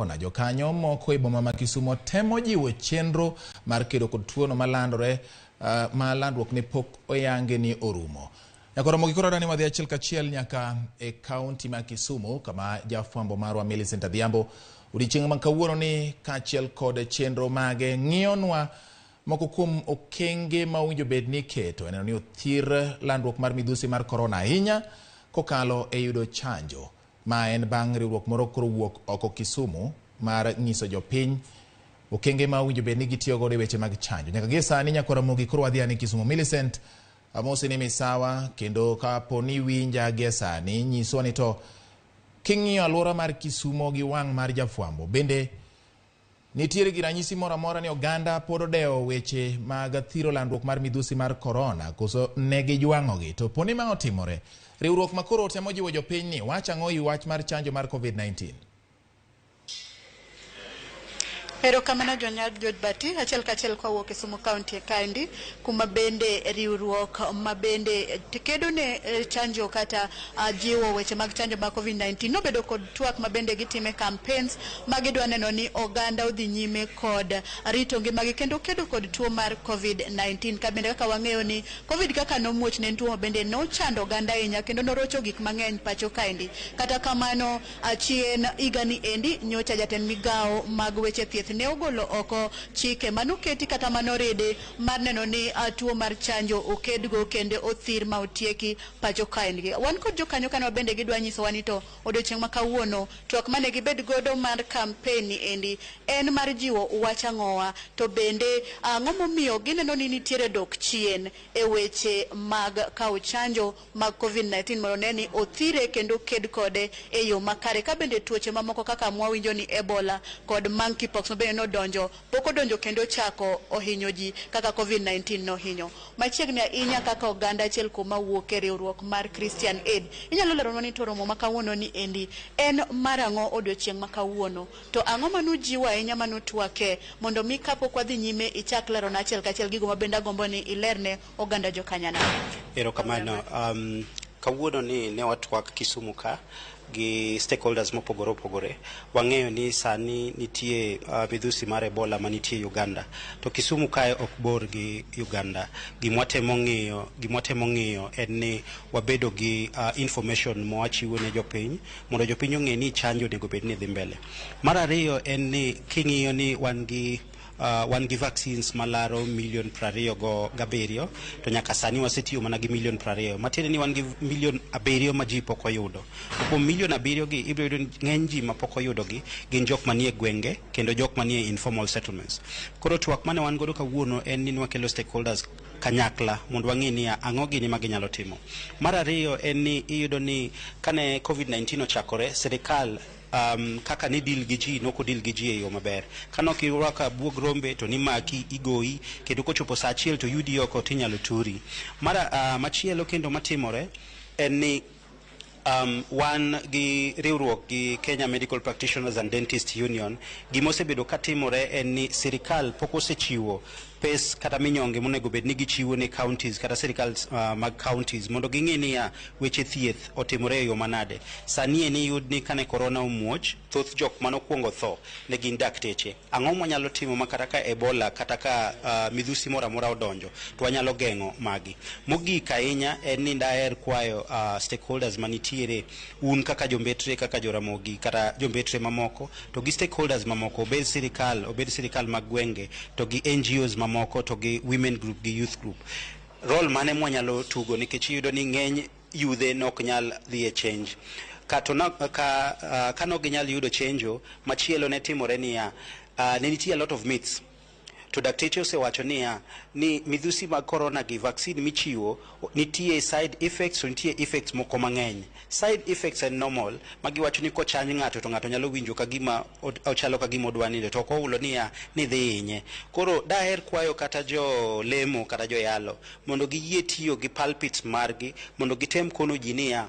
Korona. Jokanyo moko e boma ma Kisumo temo jiwo chenro mar kedo kod tuono malandore ma landruok ne pok oyange ni orumo. Nyakoro mogikoro ni wadhi achiel kachiel nyaka e kaunti ma Kisumu kama jafwambo marwa Millicent Adhiambo odiechieng' ma kawuono ni kaachiel kod chenro mage ng'iyonwa moko kuom okenge ma owinjo bed ni iketo e neno ni othir landruok mar midhusi mar korona ahinya kokalo e yudo chanjo. Ma en bang' riwruok moro koro wuok oko Kisumu mar nyiso jopiny okenge ma owinjo bed ni gitiyo godo e weche mag chanjo. Nyaka gie sani nyakora Ramogi koro wadhi ane Kisumu. Millicent, amosi ni misawa kendo kapo ni winja gie sani nyiswa ni to king'iyo alwora mar Kisumo gi wang' mar jafwambo bende nitiere gi ranyisi moro amora ni oganda pod odewo weche mag thiro landruok mar midhusi mar korona koso ne gijwang'ogi to poni ma otimore riwruok ma koro temo jiwo jopiny ni wach ang'o i wach mar chanjo mar COVID-19. Erokamano Jonyad George Bati, achiel kachiel kawuok Kisumu County kaendi, kuma bende riwruok ma bende kedo ne chanjo kata jiwo weche mag chanjo mag COVID-19 nobedo kod twak ma bende gitime campaigns ma gidwa neno ni oganda odhi nyime kod rito ngimagi kendo kedo kod tuo mar COVID-19. Ka bende kaka wang'eyo ni COVID kaka nomuoch ne en tuo ma bende nochando oganda ahinya kendo norocho gik mang'eny pacho kaendi. Kata kamano achien higani endi nyocha jatend migawo mag weche thieth ne ogolo oko chike manoketi kata manoridi mar neno ni tuo mar chanjo okedgo kendo othir ma otieki pacho kaendi. Wan kod jokanyo kanyo bende gidwa nyisowa ni to odiochieng' ma kawuono twak mane gibed godo mar campaign ni endi en mar jiwo wach ang'owa to bende ang'o momiyo gineno ni nitiere dok chien e weche mag kawo chanjo mag COVID-19 mondo ne ni othire kendo ked kode e yo makare. Ka bende tuoche mamoko kaka mwawinjo ni Ebola kod monkeypox ma bende nodonjo pok odonjo kendo ochako ohinyo ji kaka COVID-19 nohinyo. Machiegni ahinya kaka oganda achiel kuom mawuok e riwruok mar Christian Aid. Inyalo leronwa ni to romo ma kawuono ni endi en mar ang'o odiochieng' ma kawuono? To ang'o manujiwo ahinya manutwake mondo mi kapok wadhi nyime ichak lerona achiel kachiel gigo ma bende agombo ni ilerne oganda jokanyana. Erokamano. Kawuono ni ne watwak Kisumu ka gi stakeholders mopogore opogore. Wang'eyo ni sani nitie midhusi mar Ebola manitie Uganda. To Kisumu kae ok bor gi Uganda. Gimwatemo ng'iyo en ni wabedo gi information mwachiwo ne jopiny mondo jopiny ong'e ni chanjo onego bed ni dhi mbele. Mar ariyo en ni king'iyo ni wan gi vaccines malaro milion 27 to nyaka sani wasetiyo mana gi milion 20, matiende ni wan gi milion 7 ma ji pok oyudo. To kuom milion 7 gi ibiro yudo ni ng'eny ji ma pok oyudo gi gin jok manie gwenge kendo jok manie informal settlements. Koro twak mane wan godo kawuono en ni nwakelo stakeholders kanyakla mondo wang'e niya ang'o gini ma ginyalo timo. Mar ariyo en ni iyudo ni kane COVID-19 ochakore, sirikal kaka ni deal gi ji nok deal gi ji e yo maber. Kanok irwako abuog rombe to nimaki igoyi kendo kochopo saa 1 to yudi oko tinyalo turi. Mar machielo kendo matimore en ni wan gi riwruok gi Kenya Medical Practitioners and Dentists Union, gimosebedo katimore en ni sirikal pok osechiwo pes kata minyonge monego bed ni gichiwo ne counties kata sirikal mag counties mondo ging'e niya weche thieth otimore e yo manade. Sani en iyud ni kane corona omuoch, thoth jok manokwongo tho ne gin dakteche. Ang'o mwanyalo timo ma kata ka Ebola kata ka midhusi moro amora odonjo to wanyalo geng'o magi. Mogik ahinya en ni daher kwayo stakeholders manitiere, un kaka jombetre, kaka joramogi kata jombetre mamoko to gi stakeholders mamoko, obed sirikal mag gwenge to gi NGOs mamoko to gi women group gi youth group, role mane mwanyalo tugo, nikech iyudo ni ng'eny yudhe nok nyal dhi e change ka to na, ka ka nok ginyal yudo chenjo. Machielo ne timore niya ne nitie a lot of myths to dakteche osewacho niya ni midhusi mag corona gi vaccine michiwo nitie side effects to nitie effects moko mang'eny. Side effects en normal ma giwacho ni kochanj ng'ato to ng'ato nyalo winjo ka gima ochalo ka gima odwa nindo to ok ohulo niya ni dhi hinye. Koro daher kwayo kata jo lemo kata joyalo mondo giyie tiyo gi pulpits margi mondo gitem kono ji niya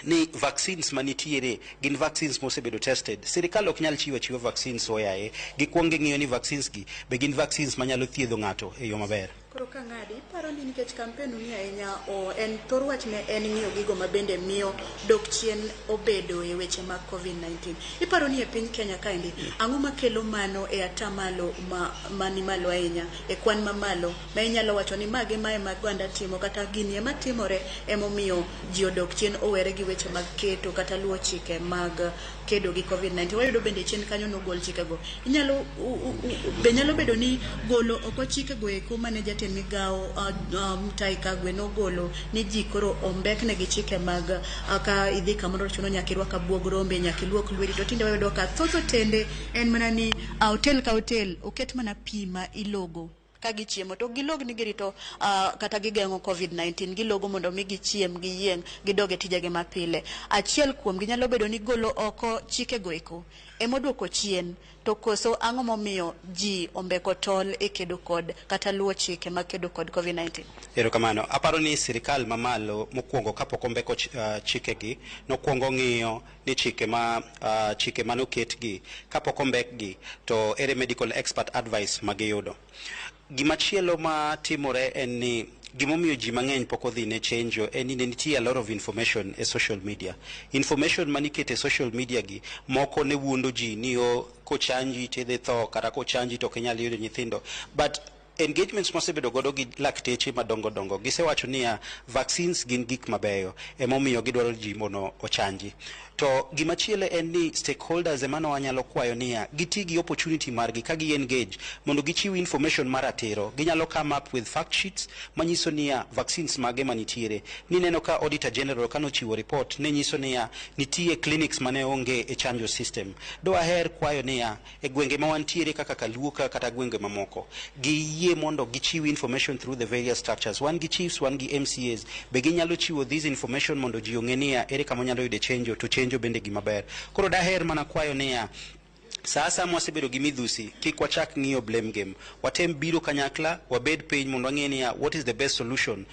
ni vaccines manitiere gin vaccines mosebedo tested. Sirikal ok nyal chiwo achiwa vaccines oyaye, gikwong ging'iyo ni vaccines gi be gin vaccines manyalo thiedho ng'ato e yo maber. Koro ka ng'adi, iparo ni nikech campaign ni ahinya o en thor wach ne en ng'iyo gigo ma bende miyo dok chien obedo e weche mag COVID-19. Iparo ni e piny Kenya kaendi, ang'o makelo mano e atamalo ma mani malo ahinya, e kwan mamalo, ma inyalo wacho ni magi mae ma oganda timo kata gini ema timore emomiyo ji odok chien owere gi weche mag keto kata luwo chike mag kedo gi COVID-19. Wayudo bende chien kanyo nogol chikego. Inyalo be nyalo bedo ni golo oko chikego eko mane jatend migawo Mutahi Kagwe nogolo ni ji koro ombekne gi chike mag ka idhi kamoro chuno nyaka irwak abuog rombe, nyaka iluok lweti. To tinde wayudo ka thoth otende en mana ni hotel ka hotel oket mana pi ma ilogo ka gichiemo to gilog ni girito kata gigeng'o COVID-19 gilogo mondo mi gichiem giyieng' gidog e tijegi mapile. Achiel kuomgi nyalo bedo ni golo oko chikego eko emoduoko chien to koso ang'o momiyo ji ombeko tol e kedo kod kata luwo chike mag kedo kod COVID-19? Erokamano. Aparo ni sirikal mamalo mokwongo kapok ombeko chikegi, nokwongo ng'iyo ni chike manoketgi kapok ombekgi to ere medical expert advice magiyudo. Gimachielo ma timore en ni gimomiyo ji mang'eny pok odhi ne chenjo en ni ne nitie a lot of information e social media. Information manikete e social media gi moko ne wuondo ji ni o kochanji tidhi tho kata kochanji to ok inyal yudo nyithindo. But engagements mwasebedo godo gi lakteche madongo dongo gisewacho niya vaccines gin gik mabeyo emomiyo gidwaro ji mondo ochanji. To gimachielo en ni stakeholders ema ne wanyalo kwayo niya giti gi opportunity margi ka gi engage mondo gichiw information maratiro. Ginyalo come up with fact sheets manyiso niya vaccines mage manitiere. Nineno ka Auditor General kanochiwo report ne nyiso niya nitie clinics mane onge e chanjo system. Dwaher kwayo niya e gwenge ma wantiere kaka Kaluo ka kata gwenge mamoko giyie mondo gichiw information through the various structures. Wan gi chiefs, wan gi MCAs, be ginyalo chiwo this information mondo ji ong'e niya ere kama onyalo yude chenjo to chenjo bende gima ber. Koro daher mana kwayo niya sa asaya mwasebedo gi midhusi kik wachak ng'iyo blame game, watem biro kanyakla wabed piny mondo wang'e niya what is the best solution.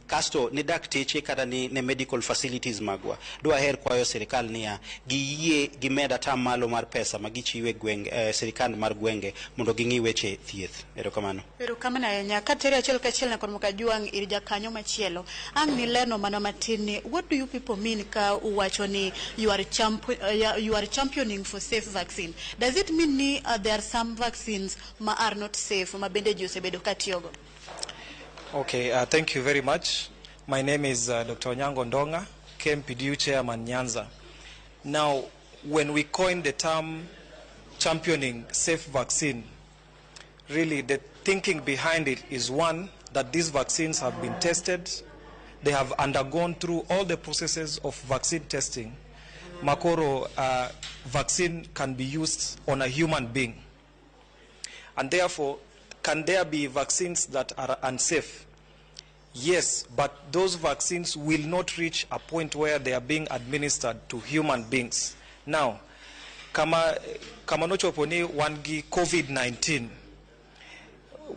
Kasto ne dakteche kata ni ne medical facilities magwa dwaher kwayo sirikal niya giyie gimed atamalo mar pesa ma gichiwo e gweng, sirikal mar gwenge mondo ging'i weche thieth. Erokamano. Erokamano ahinya. Katere achiel kachiel nyakor Mokajwang' ir jakanyo machielo. Ang' nilerno mana matin ni what do you people mean ka uwacho ni you are championing for safe vaccine? Does it mean ni there are some vaccines ma are not safe ma bende ji osebedo ka tiyogo? Okay, thank you very much. My name is Dr. Onyango Ndonga, KMPDU Chairman, Nyanza. Now, when we coined the term championing safe vaccine, really the thinking behind it is, one, that these vaccines have been tested, they have undergone through all the processes of vaccine testing. Makoro vaccine can be used on a human being. And therefore, can there be vaccines that are unsafe? Yes, but those vaccines will not reach a point where they are being administered to human beings. Now, kama nochopo ni wan gi COVID-19,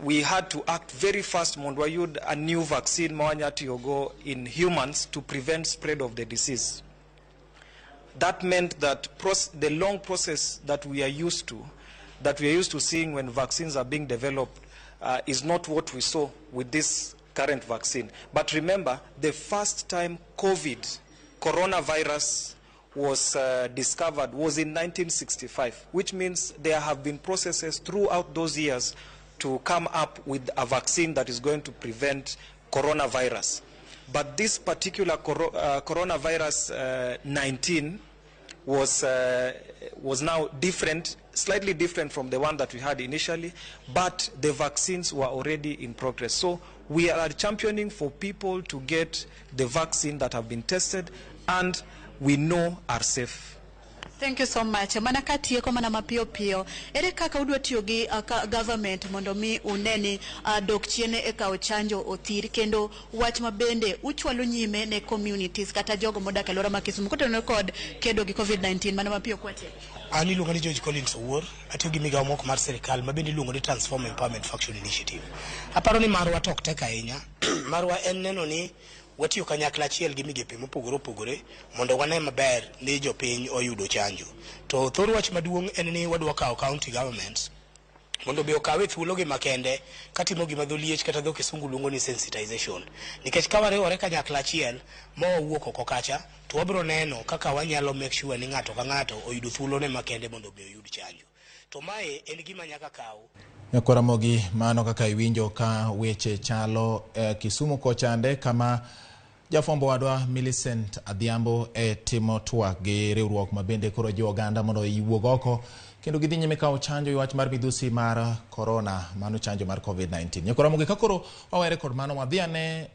we had to act very fast mondo wayud a new vaccine ma wanya tiyogo in humans to prevent spread of the disease. That meant that the long process that we are used to, that we are used to seeing when vaccines are being developed, is not what we saw with this current vaccine. But remember, the first time COVID, coronavirus, was discovered was in 1965, which means there have been processes throughout those years to come up with a vaccine that is going to prevent coronavirus. But this particular coronavirus 19 was now different, slightly different from the one that we had initially, but the vaccines were already in progress. So we are championing for people to get the vaccine that have been tested and we know are safe. Thank you so much. Mana katieko mana mapiyo piyo, ere kaka udwa tiyo gi government mondo mi une ni dok chien e kawo chanjo othir kendo wach ma bende uchwalo nyime ne communities kata jogo modak e alwora ma Kisumu kotenore kod kedo gi COVID-19 mana mapiyo kwatieko? An iluonga ni George Collins Owuor, atiyo gi migawo moko mar sirikal ma bende iluongo ni Transform Empowerment Faction Initiative. Aparo ni marwa to ok tek ahinya. Marwa en neno ni watiyo kanyakla achiel gi migepe mopogore opogore mondo wane maber ni jopiny oyudo chanjo. To thor wach maduong' en ni wadwa kawo county governments Mondo be okawe thuologi makende katimo gima dho liech kata dho kisungu luongo ni sensitization. Nikech ka wariwore kanyakla achiel ma wawuok oko kacha, to wabiro neno kaka wanyalo make sure ni ng'ato ka ng'ato oyudo thuolone makende mondo obi oyud chanjo. To mae en gima nyaka kaw Nyakwar Ramogi, mano kaka iwinjo ka weche chalo Kisumu kochande kama jafwambo wadwa Millicent Adhiambo e timo twak gi riwruok ma bende koro jiwo oganda mondo iwuog oko kendo gidhi nyime kawo chanjo e wach mar midhusi mar corona, mano chanjo mar COVID-19. Nyakwar Ramogi, ka koro wawere kod mano, wadhi ane.